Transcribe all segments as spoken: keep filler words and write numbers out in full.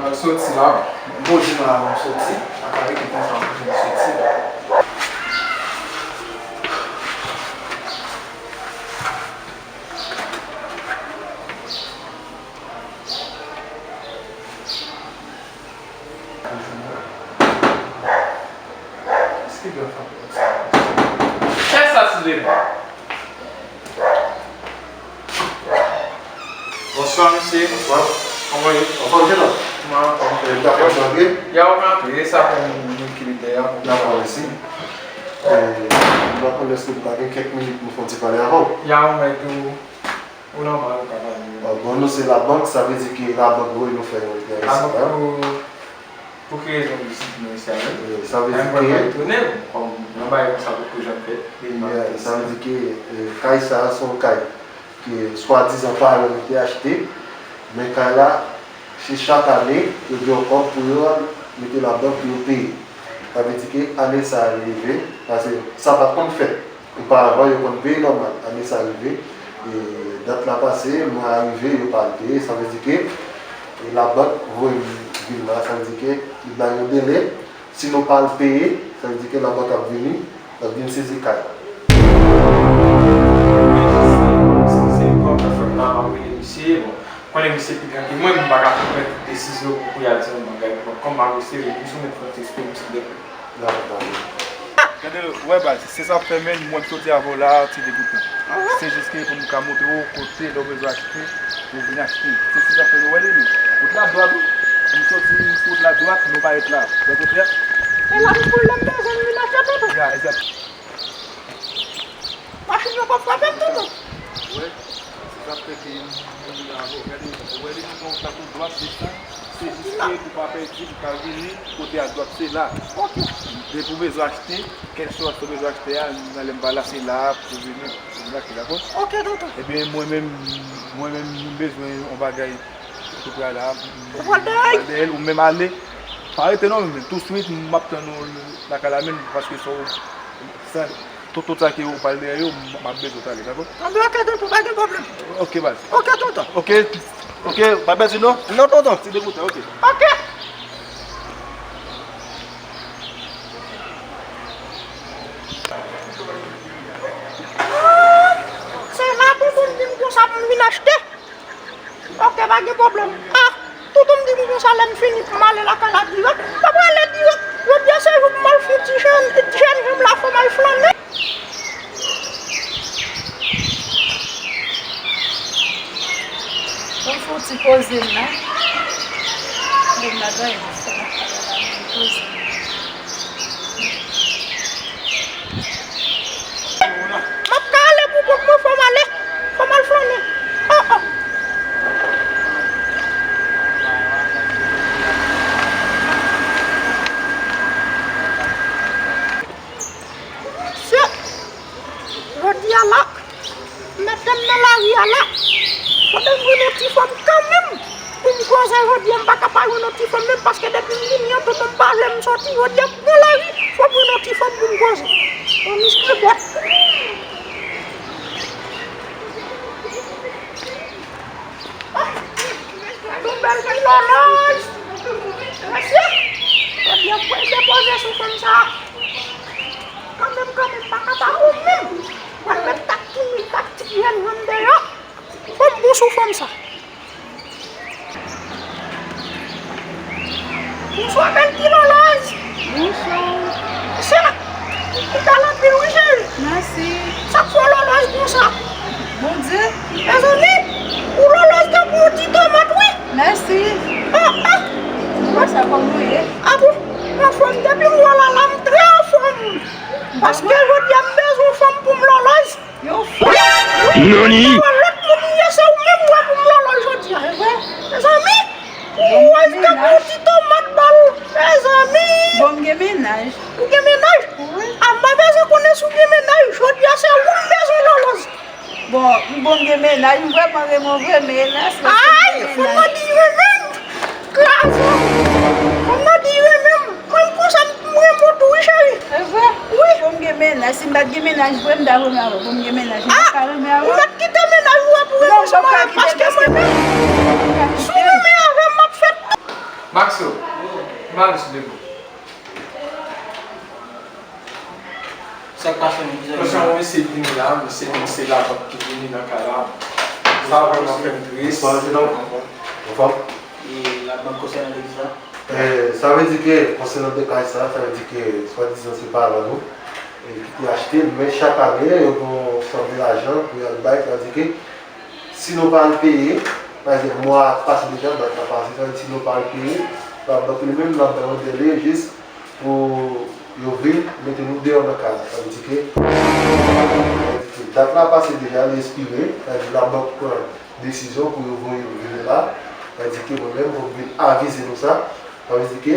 Mwen soti la, m poze m la, m soti. Mwen ka rete konsa, m soti. Fè sa, silvouplè. Bonswa, mesye. Bonswa. Kòman w ye? Anfòm, jeune homme? Mwen anfòm. Eh, dakò, sa byen? Ya, ou ka antre, sa pou m ekilibre a. Dakò, mèsi. Eh, m pa konnen èske nou pa gen kèk minit nou fè yon ti pale avè w. Ya, ou mèt ou. Ou nòmal, ou ka pale. Ah, bon, nou se labank, sa vle di ke labank voye nou fè yon entèvasyon la. Labank pou, pou ki rezon w vin sezi nou isi a menm? Eh, sa vle di ke mwen etone, kòm yon bagay konsa poko janm fèt. Yeah, sa vle di ke, eh, kay sa a se yon kay ke swadizan paran nou te achte, men kay la, se chak ane, yo gen yon kòb pou yo al mete labank pou yo peye. Sa vle di ke ane sa a rive, paske sa pa t konn fèt. Oparavan, yo konn peye nòmal. Ane sa rive, e dat la pase, mwa a rive, yo pa al peye. Sa vle di ke, e, labank voye m vin la. Sa vle di ke li bay yon delè. Si nou pa al peye, sa vle di ke labank ap vini, l ap vin sezi kay la. Se, se kòm nan fèm nan, m ap rele misye, bon. Konnen misye pi gran ke mwen, m pa ka pran tout desizyon pou pou y al di yon bagay. Bon, kòm m ap rete, m sou mèt fè yon ti espri, m ti dèk. Gade, w wè baz, se sa k fè menm mwen m soti avè w la, ti degoutan. Se jis ke pou m ka montre w kote lè w bezwen achte, ou vin achte. Se, se sa k fè nou wè li menm. Wout la dwat, wi. M soti sou wout la dwat, nou parèt la. Wè kote a? E la pou lè m bezwen vin achte tonton. Ya, egzat. Machin yo pap frape m tonton. Wè, se sa k fè ke m vin avè w. Gade, ou wè li nan pon sa tou dwat desann. Se jis ke pou pa pèdi, pou ka vini kote a dwat, se la. Ok. Depi w bezwen achte, kèlswa sa w bezwen achte a, nan lè m pa la, se la pou vini, pou vin achte, dakò? Ok, tonton. Ebyen, mwen menm, mwen menm, m bezwen yon bagay. Ou pral la, ou pral dèyè l, ou menm ale. Pa rete non, men touswit, m ap tann ou lakay la menm, paske sa w, sa, tout, tout sa ke ou pral dèyè yo, m, m ap bezwen w ale, dakò? Anben, ok, tonton, pa gen pwoblèm. Ok, baz. Ok, tonton. Ok, ok, pa pèdi non? Non, tonton. Ti degoutan, ok. Ok. Se la tonton m di m konsa pou m vin achte. Ok, pa gen pwoblèm. Ah, tonton m di m konsa lè m fini pou m ale lakay la dirèk. M ap ale dirèk. Jodi a se jou pou m al fè yon ti jèn, ti jèn janm la fò m al flannen. Bon, fè yon ti poze m la. Poze m la, ganyen m fè m ap pale la, men poze m. M ap ka ale pou kont mwen, fò m ale. Fò m al flannen. Oh, oh. Mesye, jodi a la, mete m nan lari a la. Fòk m jwenn yon ti fanm kanmenm pou m koze jodi a, m pa ka pa jwenn yon ti fanm menm, paske depi m vini an, tonton m pa vle m soti. Jodi a m nan lari, fòk m jwenn yon ti fanm pou m koze. Yon miskibòt. Ah, yon bèl ti lòlòj. Mesye, jodi a m pral depoze sou fanm sa. Kanmenm, kanmenm, pa ka pa ou menm. Mwen menm, tak timid, tak ti jèn, jèn deyò. Fò m bon sou fanm sa. Bonswa, bèl ti lòlòj. Bonswa. Sa, ou bèl anpil, wi, cheri. Mèsi. Sa k fè w lòlòj konsa? Bondye. Mezanmi, Paske jodi a m bezwen yon fanm pou m lòlòj. Yon fanm? Nani? Yon lòt moun m ye, se ou menm m wè pou m lòlòj jodi a, e vre? Mezanmi, pou m wè kèk yon ti tomat ba l. Mezanmi. Bon, m gen mennaj. Ou gen mennaj? Wi. A, m pa bezwen konnen si w gen mennaj. Jodi a, se ou m bezwen lòlòj. Bon, m bon, m gen mennaj, m vrèman renmen w vre, men elas, mwen gen mennaj. Ay, fanm nan di renmen m. Kraze. Fanm nan di renmen m. Mwen, m konsa, m renmen w tou, wi, cheri. E vre? Wi. Bon, m gen mennaj. Si m pa t gen mennaj vre, m ta renmen avè w. Bon, m gen mennaj, m pa ka renmen avè w. Ou mèt kite mennaj ou a pou renmen sou mwen, paske mwen menm, si w renmen avè m, m ap fè tout. Maxo, m ale sou de bò. Sa k pase, menm bizè? Paske yon mesye vini la, mesye di se labank ki vini nan kay la. Sa vrèman fè m tris. Bonswa, prezidan. Anfòm? E labank konsènan legliz la? Eh, sa vle di ke, konsènan deklarasyon sa, sa vle di ke, swadizan se paran nou, eh, ki te achte l, men chak ane, yo gen yon sòm de lajan pou y al bay, sa vle di ke, si nou pa al peye, pa egzanp, mwa a pase deja, dat la pase, sa vle di si nou pa al peye, labank li menm, l ap bay yon dèle jis pou yo vin mete nou deyò nan kay la. Sa vle di ke, sa vle di ke dat la pase deja, li espire, sa vle di labank pran desizyon pou yo voye nou vini la. Sa vle di ke mwen menm, fòk m vin avize nou sa. Sa vle di ke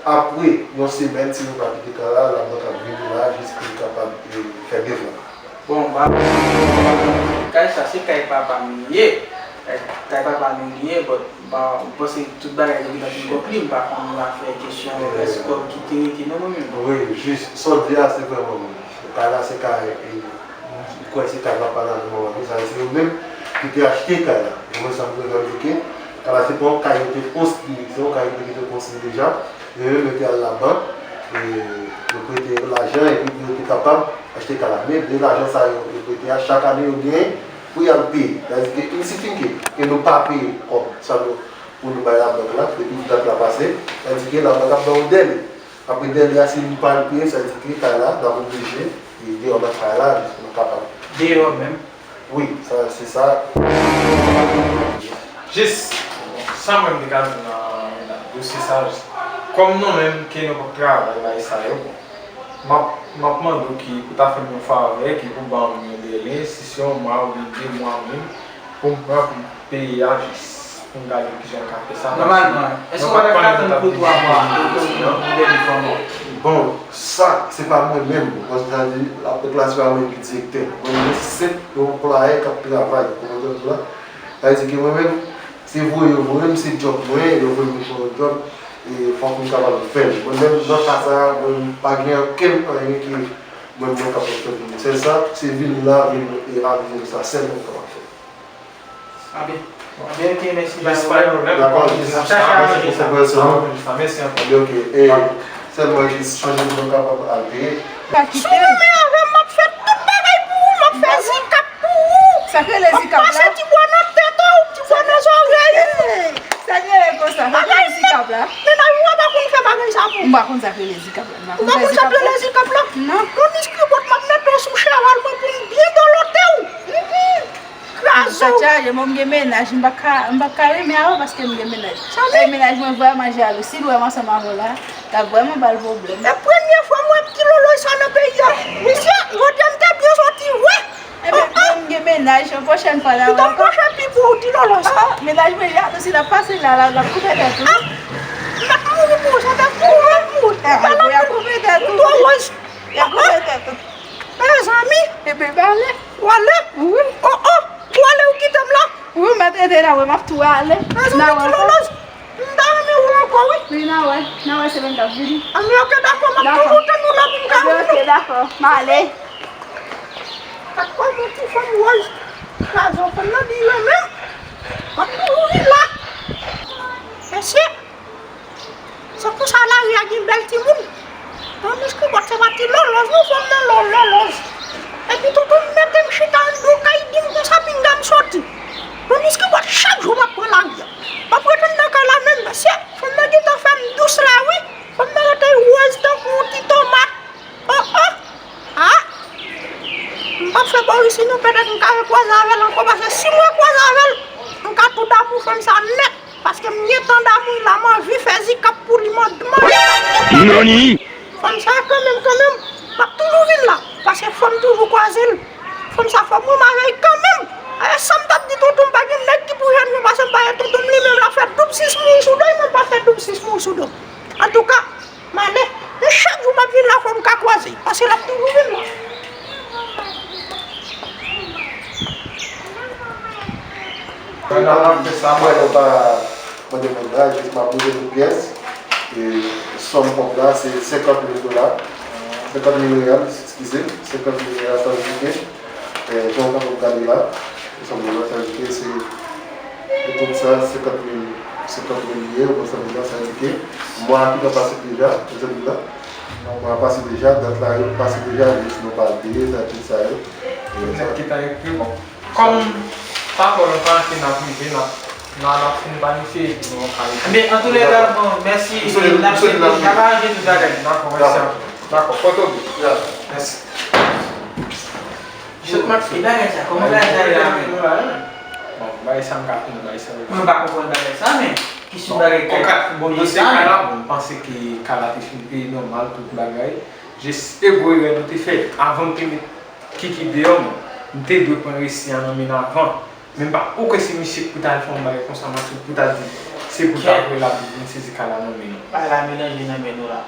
apre yon semèn, si nou pa kite kay la, labank ap vini la jis pou l kapab, eh, fè devwa. Bon, ba, kay sa, se kay papa m li ye. Kay, kay papa nou li ye, but, ba, m panse tout bagay yo gentan fin konkli, m pa konn afè kesyon rès kòb ki te rete non mwen menm. Wi, jis, sa w di a, se vrèman vre. Kay la, se kay, eh, m kwè se kay papa l avèk manman l, sa se yo menm ki te achte kay la. E mwen, sa m revandike, kay la, se pa yon kay yo te konstwi, se yon kay yo te kite konstwi deja. Yo menm yo te al labank, e yo prete yo lajan epi pou yo te kapab achte kay la. Men de lajan sa yo, yo prete a, chak ane yo genyen pou y al peye. Sa vle di ke, il suffit ke, ke nou pa peye kòb sa nou, pou nou bay labank la, depi dat la pase, sa vle di ke labank ap ba w dèle. Apre dèle a, si nou pa al peye, sa vle di ke kay la, n ap oblije deyò nan kay la, jis pou nou kapab. Deyò menm? Wi, sa, se sa. Jis, sa mwen m te ka di nan dosye sa, jis, kòm nou menm ke nou p ap travay bay sa yo, bon, m ap, m ap mande w ki pou ta fè m yon favè, ki pou ban m yon dèle, si se yon mwa oubyen de mwa menm, pou m pran pou m peye a, jis pou m gade kijan m ka fè sa. Nòmalman, èske w pa t ka tann pou twa mwa pou w fè yon dèle fò non? Bon, sa, se pa mwen menm, paske sa di, apre klas se pa mwen ki direktè. Mwen, mwen se senp yon anplwaye k ap travay, ou konprann la? Sa vle di ke mwen menm, se voye yo voye m, se djòb mwen, yo voye m pou fè yon djòb, e fòk m kapab fè l. Mwen menm, nan ka sa a, mwen pa gen okenn anyen ke mwen, mwen kapab fè pou mwen. Sèl sa, se vin la, vin e avize nou sa, sèlman m kapab fè. Anben, anben, ok, mèsi. Jis pa gen pwoblèm. Dakò, jis, mèsi pou konpreyansyon an. Mèsi anpil. Anben, ok. E sèlman jis chanje pou nou kapab al peye. Si w renmen avè m, m ap fè tout bagay pou ou, m ap fè zikap pou ou. Sa k rele zikap la? M ap pase ti bwa nan tèt ou, ti bwa nan zòrèy ou. Sa k rele konsa? Sa k rele zikap la? Mennaj ou a pa konn fè bagay sa pou ou. M pa konn sa k rele zikap la. M pa konn sa k rele zikap la? Non. Yon niskibòt m ap mete w sou cheval mwen pou m byen dolote w. Kraze w. Tèt chaje, mwen m gen mennaj, m pa ka, m pa ka renmen avè w paske m gen mennaj. Sa vle? E mennaj mwen vrèman jalou. Si l wè m ansanm avè w la, l ap vrèman ba l pwoblèm. E premye fwa m wè ti lòlòj sa nan peyi a. Mesye, jodi a m te byen sòti vre. Ebyen, mwen m gen mennaj, yon pwochèn fwa la. M p ap kouche pi pou ou, ti lòlòj sa. Mennaj mwen jalou, si l ap pase la, la, l ap koupe tèt ou. M ap mouri pou ou, sa fè pou ou, m ap mouri. Ebyen, y ap koupe tèt ou. Ou twò wòz. Y ap koupe tèt ou. Mezanmi. Ebyen, m ale. Ou ale? Wi. Oh, oh. Ou ale, ou kite m la? Wi, m pa t rete la, wè, m ap tou ale. Mezanmi, ti lòlòj. M ta renmen wè w ankò, wi. Wi, n a wè. N a wè semèn k ap vini. Anben, ok, dakò, m ap toujou tann ou la pou m ka wè w. Ebyen, ok, dakò. M ale. Gad kòman ti fanm wòz kraze w, fanm nan di renmen m. M ap toujou ri la. Mesye. Se konsa lari a gen bèl timoun. Yon niskibòt se pa ti lòlòj non, fanm nan lò-, lòlòj. Epi tonton m mete m chita anndan yon kay, di m konsa pinga m sòti. Yon niskibòt chak jou m ap pran lari a. M ap ret anndan kay la menm, mesye, fanm nan gentan fè m dous la wi. Fanm nan rete wòz tankou yon ti tomat. Oh, oh! Ah! M p ap fè bò isi non, petèt m ka rekwaze avè l ankò, paske si m rekwaze avè l, m ka tou damou fanm sa nèt, paske m gentan damou l la, m anvi fè zikap pou li, m an-, m anvi fè zikap. Nani? Fanm sa kanmenm, kanmenm, L ap toujou vin la, paske fò m toujou kwaze l. Fanm sa fò m ri m avè l kanmenm. Ayè, sa m t ap di tonton m, pa gen nèg ki pou jwenn mwen, paske m pa gen tonton m, li menm l ap fè doub sis mou sou do m, mwen pa fè doub sis mou sou do m. Antouka, m ale. Men chak jou m ap vin la, fò m ka kwaze, paske l ap toujou vin la. Mwen, nan apre sa, mwen, nou pa mande moun la, jis m ap boule tout pyès. E sòm kont la, se senkant mil dola. Senkant mil reyal, eskize m. Senkant mil reyal, sa vle di ke, e, jan w kapab gade la, sòm dola, sa vle di ke se, e tout sa, senkant mil, senkant mil ye, ou sòm dola, sa vle di ke mwa ki pase deja, mezanmi, la. Mwa pase deja, dat la yo pase deja, jis nou pa al peye, sa, tout sa yo. E tout nèg ki ta ekri, bon. Kòm pa twò lontan ke n ap rive, n ap, n ap, n ap fin planifye epi nou ka rive. Men, antoulèka, bon, mèsi. M swete, m swete n ap rive. N ap aranje tout bagay. Dakò, mèsi anpil. Dakò, pòte w byen. Mèsi. Joseph Maxime. E bagay sa, kòman bagay sa ye la menm? Bon, bagay sa m ka fè, bagay sa yo. Mwen pa konprann bagay sa, men ki sou bagay kay la, bon, dosye kay la, bon, m panse ke kay la te fin peye nòmal, tout bagay. Jis e gwo erè nou te fè. Avan n te met Kiki deyò, m te dwe pran resi a nan men l avan. Men m pa, ou kwè se misye k pou t al fè yon bagay konsa, Maxime, pou t al di, se pou ta kwè l ap vin sezi kay la nan men nou. Bagay la melanje nan men nou la.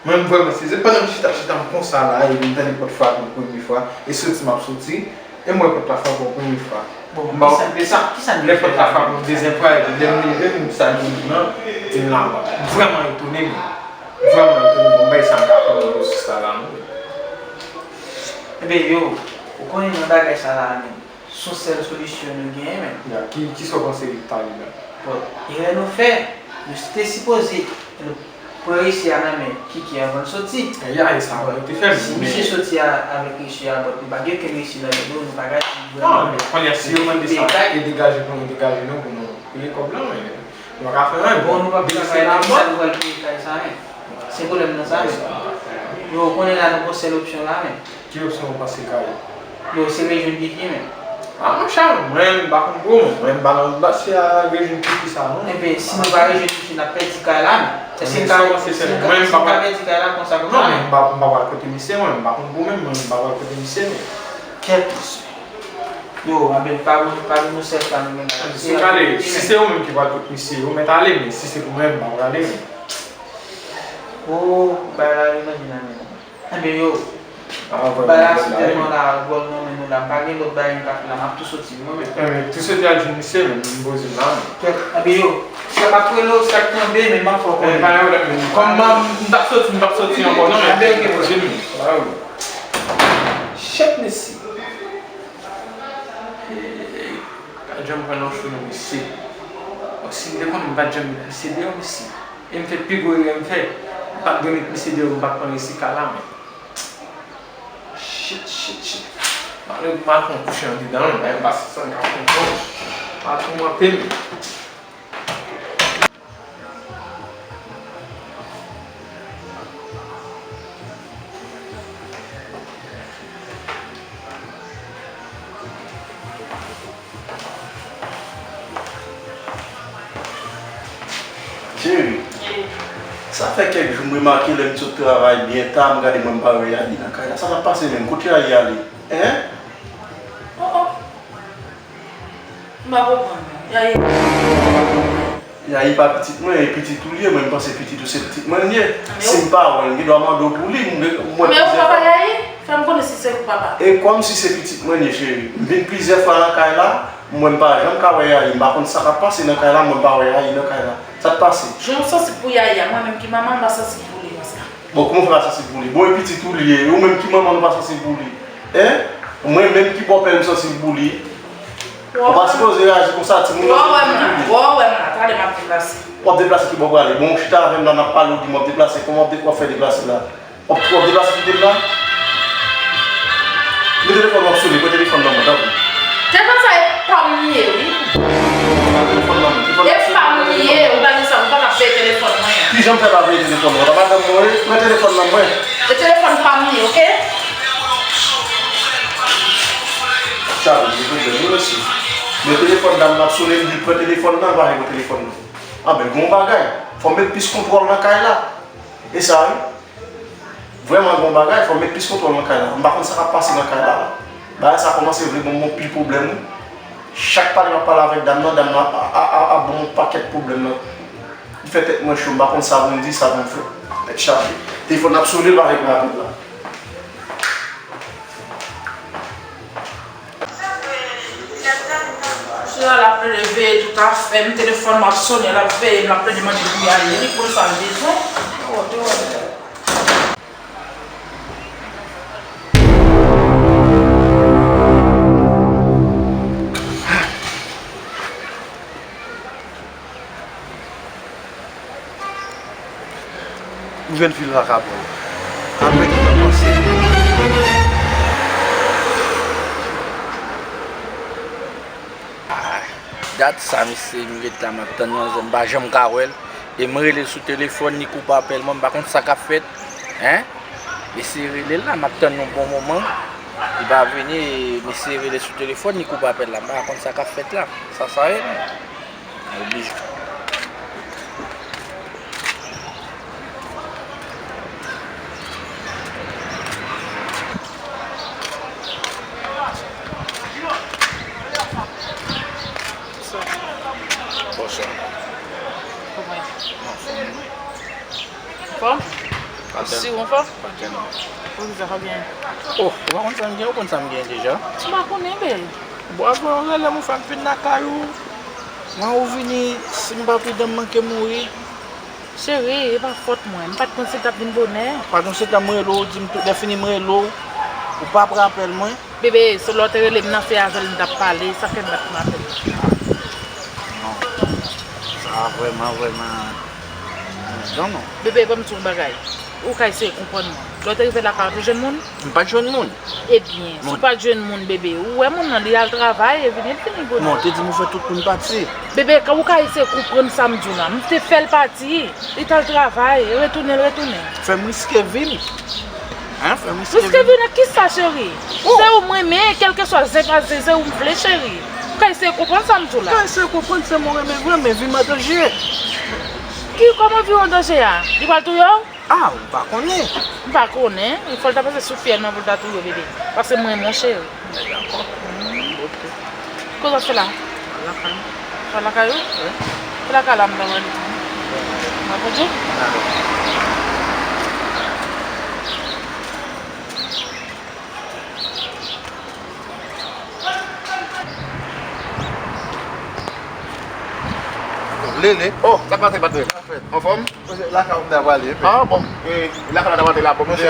Mwen, m vrèman sezi. Pandan m chita, chita, m konsa la, epi m tande pòt frape yon premye fwa, e soti m ap soti, e m wè pòt la frape yon premye fwa. Bon, m pa okipe sa. Lè pòt la frape yon dezyèm fwa, epi lè m leve, m salye moun nan, epi m la. M vrèman etone, m vrèman etone. Bon, m bay sa m ka fè nan dosye sa la, non. Ebyen, yo, ou konnen nan bagay sa la menm, se yon sèl solisyon nou genyen menm. Ya, ki, kisa w panse li ta ye la? Bon, erè nou fè, nou te sipoze pran resi a nan men Kiki anvan l soti. Ya, e sa mwen te fè, si misye soti a, avèk resi a, bon, nou pa gen okenn resi nan men nou, nou pa ka di vrèman. Non, men kounye a, si yo mande sa, e degaje pou nou degaje nou, pou nou peye kòb la, men nou pa ka fè anyen. Bon, nou pa ka fè anyen, kisa nou pral peye kay sa, men? Se pwoblèm nan sa, men. Yo, ou konnen la, nou gon sèl opsyon la, men. Ki opsyon ou panse ka ye? Yo, se rejwenn Kiki, men. A, monchè, mwen, m pa konn pou mwen. Mwen, m pa nan dosye a rejwenn Kiki sa, non. Enben, si nou pa rejwenn Kiki, n ap pèdi kay la, men. Èske n ka, si n ka, si n ka pèdi kay la konsa, konsa, non, men? M pa, m pa pral kote misye, mwen, m pa konn pou mwen, mwen, m pa pral kote misye, men. Kèt, mesye. Yo, anben, pa, pa nou sèl sa nou menm la. Si w gade, si se ou menm ki pral kote misye, ou mèt ale, men si se pou mwen, m pa prale, men. Oh, bagay la, yo manje nan men nou. Enben yo, bagay la sou tèt mwen la, gòl nan men nou la, m pa gen lòt bagay m ka fè la, m ap tou soti wi mwen menm. Enben, tou soti al jwenn misye menm, m poze m la menm. Kèt, enben yo, frè m ap rele w, sa k tonbe, men m ap fè w konnen. Enben, pa gen pwoblèm, men kòm m, m t ap soti, m p ap soti ankò non, men. Enben, ok, poze m. Shit, mesye. Hey, pa t janm pran nan chou non, mesye. Bon, si m te konnen, m pa t janm met misye deyò, mesye. E m fè pi gwo erè m fè. M pa t dwe met misye deyò, m pa t pran resi kay la, men. Shit, shit, shit. M ale, m al fè yon kouche andedan, men bagay m pase san ka konprann. Pa toumante m. Cheri, sa fè kèk jou m remake lè m sot travay byen ta, m gade mwen m pa wè Yayi nan kay la. Sa k ap pase menm? Kot Yayi ale? Hein? Oh, oh. M pa konprann non. Yayi. Yayi pa pitit mwen, e pitit ou l ye, mwen m panse pitit ou se pitit mwen l ye. Si m pa wè l, m gen dwa mande w pou li, m gen, mwen plizyè fwa. Men ou papa Yayi? Fè m konnen si se ou papa. E kòmsi se pitit mwen l ye, cheri. M vin plizyè fwa nan kay la, m wè m pa janm ka wè Yayi. M pa konn sa k ap pase nan kay la, mwen m pa wè Yayi nan kay la. Sa k pase? Jan w sansib pou Yayi a, mwen menm ki manman m pa sansib pou li konsa. Bon, kòman w fè pa sansib pou li? Bon, e pitit ou l ye, ou menm ki manman l ou pa sansib pou li? Hein? Mwen menm ki bòpè l m sansib pou li? Ou pa sipoze reyaji konsa, timoun nan se pitit ou l ye. Wè w wè m la, wè w wè m la, talè m ap deplase. W ap deplase ki bò w prale? Bon, ou chita avè m la, n ap pale, ou di m w ap deplase, kòman w ap de-, w ap fè deplase la? W ap, w ap deplase kite m la? Men telefòn w ap sone, pran telefòn nan mwen, tanpri. Telefòn sa e pa m li ye, wi. Pran telefòn nan mwen, telefòn nan ap sone. E pa m li ye, ou pa gen sa, ou pa ka veye telefòn mwen an. Kijan m fè pa veye telefòn mwen? Ou pa madanm mwen, wi. Pran telefòn nan mwen. E telefòn pa m li ye, oke? Chal, m gen pwoblèm, wi, mesye. Men telefòn dam nan ap sone, m di l pran telefòn nan, l pa vle pran telefòn nan. Anben, gon bagay. Fò m met plis kontwòl nan kay la. E sa, wi. Vrèman gon bagay, fò m met plis kontwòl nan kay la. M pa konn sa k ap pase nan kay la la. Bagay sa kòmanse vle ban m yon pil pwoblèm wi. Chak pale m ap pale avèk dam nan, dam nan ap, ap, ap, ap ban m yon pakèt pwoblèm nan. Li fè tèt mwen cho, m pa konn sa pou m di, sa pou m fè. Tèt chaje. Telefòn nan ap sone, l pa reponn apèl la. Sila l ap leve tout afè m, telefòn m ap sonnen, l ap veye m, l ap plede mande pou y ale, li konn sa l bezwen. Oh, te wè. Ou jwenn fil vakabon. Apre ki w panse? Ah, dat sa, mesye, m ret la, m ap tann manzè, m pa janm ka wè l. E m rele l sou telefòn, li koupe apèl mwen, m pa konn sa k ap fèt. Hein? M eseye rele l la, m ap tann yon bon moman. Li pa vini, e m eseye rele l sou telefòn, li koupe apèl la, m pa konn sa k ap fèt la. Sa, sa ye, non? Oblije. Bonswa. Kòman? Anfòm? Ou anfòm? Poukisa sa byen? Oh, ou pa konn sa m gen, ou konn sa m gen deja. M pa konnen, bebe. Bon, avan yon lè, lè mwen fè m vin lakay ou, mwen ou vini, si m pa pridan, m manke mouri. Cheri, e pa fòt mwen. M pa t konn si l t ap vin bonè. Pa t konn si l t ap, mwen rele w, ou di m tout lè fini, mwen rele w, ou p ap rapèl mwen. Bebe, se lè w te rele m nan, se avè l m t ap pale, sa fè m pa t konn apèl. Non. Sa vrèman, vrèman, non, non. Bebe, ban m di w yon bagay. Ou ka eseye konprann mwen. Lè w te rive lakay ou, ou te jwenn moun? M pa t jwenn moun. Ebyen, si w pa t jwenn moun, bebe, ou wè moun nan, li al travay, e vini, l vini bonè. Non, te di m ou fè tout moun pati. Bebe, ou ka eseye konprann sa m di w la. M te fè l pati. Li t al travay, retounen, l retounen. Fè m riske vi m. Hein, fè m riske vi m. Riske vi w nan kisa, cheri? Oh. Se ou m renmen, kèlkeswa zen pa zen, se ou m vle, cheri. Ou ka eseye konprann sa m di w la. Ou ka eseye konprann, se mwen renmen vre, men vi m an danje. Ki, kòman vi w an danje a? Li pral touye w? Ah, ou pa konnen. M pa konnen. Fò l ta pase sou fyèl mwen pou l ta touye w, bebe. Paske m renmen w, cheri. Dakò. Kote w ap fè la? Lakay. Ou lakay ou? Wi. Se lakay la m ta pral. Mwen konn di w? Dakò. Lele. Oh, sa k pase, patnè? Anfòm? Lakay ou m ta prale, epi. Ah, bon. E, lakay la ta prale la, bon, monchè, m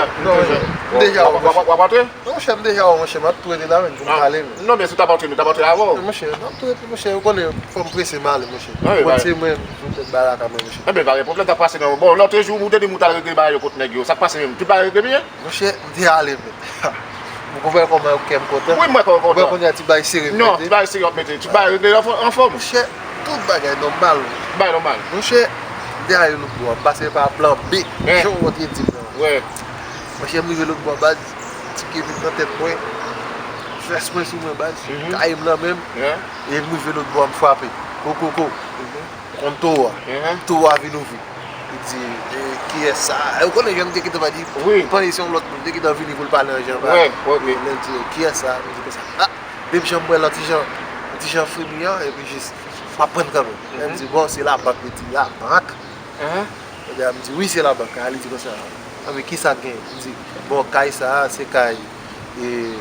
deja. W ap antre? Non, monchè, m deja, monchè, m ap tou rete la, menm, pou m prale, menm. Non, men si w t ap antre, nou t ap antre avè w. Monchè, m ap tou rete, monchè, ou konnen, fò m prese m ale, monchè. Ou konn se mwen, m fout tèt ba lakay mwen, monchè. Enben, pa gen pwoblèm, t ap pase non. Bon, lòt jou, ou te di m ou t al regle bagay yo kot nèg yo. Sa k pase menm? Tout bagay regle byen? Monchè, m te ale, men. Ou konprann kòman kè m kontan? Wi, m wè kè w kontan. Ou wè kounye a ti bagay serye m mete. Non, ti bagay serye w ap mete. Ti bagay regle anfò-, anfòm. Monchè, tout bagay nòmal. Bagay nòmal. Monchè, m te ale lòt bò a, m pase pa plan B. Jan w te di m nan. Wi. Monchè, m rive lòt bò a, baz, ti kevin nan tèt mwen. Vès mwen sou mwen, baz. Kay m nan men m. E m rive lòt bò a, m frape. Kokoko. Konn towo a. Towo a vin ouvri. Li di, "E, kiyès sa a?" E ou konnen jan m te gentan pa di, wi, pandan se yon lòt moun te gentan vini pou l pale an jan pa. Wi, wi, wi. Lè l di, "Kiyès sa a?" M di konsa, "A, menm jan m wè l an ti jan, an ti jan fremi an, epi jis, m ap pran kanmenm." Lè m di, "Bon, se labank," li di, "Labank?" Ebyen, m di, "Wi, se labank." A, li di konsa, "A, men kisa k gen?" M di, "Bon, kay sa a, se kay, e,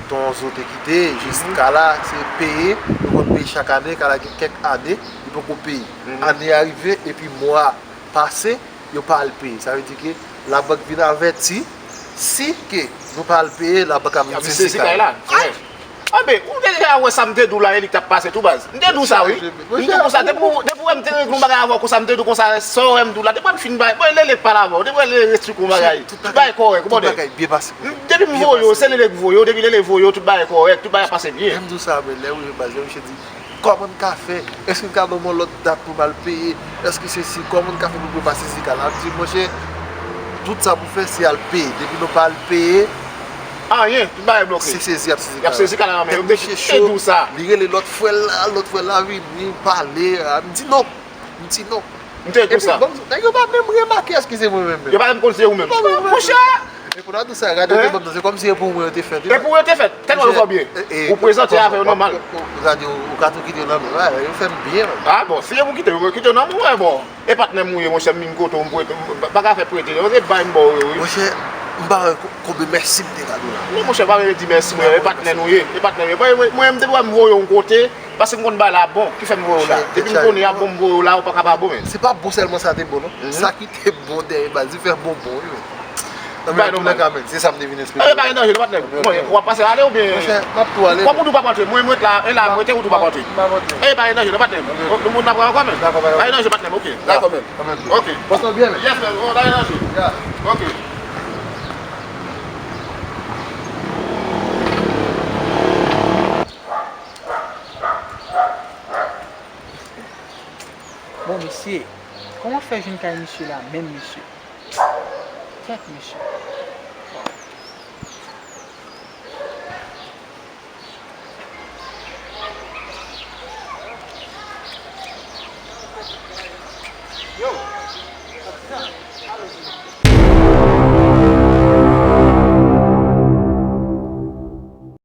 Tonzo te kite, jiska la, se peye, yo konn peye chak ane, kay la gen kèk ane, li poko peye. Ane a rive, epi mwa pase, yo pa al peye. Sa vle di ke labank vin avèti, si ke nou pa al peye, labank ap vin sezi kay la. Anben, ou deja wè sa m te di w la, e li k t ap pase tou baz. M te di w sa, wi. M te di w konsa, depi w, depi w wè m te regle yon bagay avè w konsa, m te di w konsa, sa w wè m di w la, depi w wè m fin bay, bon, Lele pale avè w, depi w wè Lele esplike w bagay, tout bagay kòrèk, ou konnen. Depi m voye w, se Lele k voye w, depi Lele voye w, tout bagay kòrèk, tout bagay ap pase byen. Lè m di w sa, men lè w rive baz, lè misye di, "Kòman n ka fè? Èske n ka ban m yon lòt dat pou m al peye? Èske sesi, kòman n ka fè pou m pa sezi kay la?" M di, "Monchè, tout sa pou fè, se al peye. Depi nou pa al peye, anyen, tout bagay bloke." Se sezi y ap sezi kay la. Y ap sezi kay la nan men yo. Tèt misye cho, li rele lòt frè l la, lòt frè l la vini, pale. A, m di non. M di non. M te di w sa. Epi, bon, nèg yo pa menm remake èske se mwen menm. Yo pa menm konn se ou menm. Monchè! E pou nan di sa, gade yo te ban m nan, se kòmsi e pou mwen yo te fèt. E pou yo te fèt. Tèlman yo fè w byen. Ou prezante avè yo nòmal. Gade, ou ka tou kite yo nan men. Yo fè m byen. Ah bon, si e pou kite yo, kite yo nan men, bon. E patnè m ou ye, monchè, m vin kote w, m prete, m pa ka fè prete. Yo se bay m ba w yo, wi. Monchè, m pa wè konbe mèsi m te ka di w la. Non, monchè, pa vin di mèsi, mwen, e patnè nou ye. E patnè nou ye. Mwen, mwen, m te dwe m voye w yon kote. Paske m konn bagay la bon, ki fè m voye w la. Depi m konnen y ap bon, m voye w la, ou pa ka pa bon, men. Se pa bon sèlman sa te bon, non. Sa ki te bon dèyè baz, li fè bonbon, wi, men. Nan men tou lè ka, men, se sa m te vin eksplike. E pa gen danje, nou patnè. Bon, w ap pase ale oubyen? Monchè, m ap tou ale. Kòm ou di w p ap rantre, mwen, mwen la, e la, mwen te ou di w p ap rantre. E pa gen danje, nou patnè. Nou moun ap pran ankò, men. Pa gen danje, patnè, ok. Dakò, men. Ok. Pòs lan byen, men. Yes, men, pa gen danje. Ok. Bon, mesye, kòman fè jwenn kay misye la menm, mesye? Kèt, mesye. Yo, alo.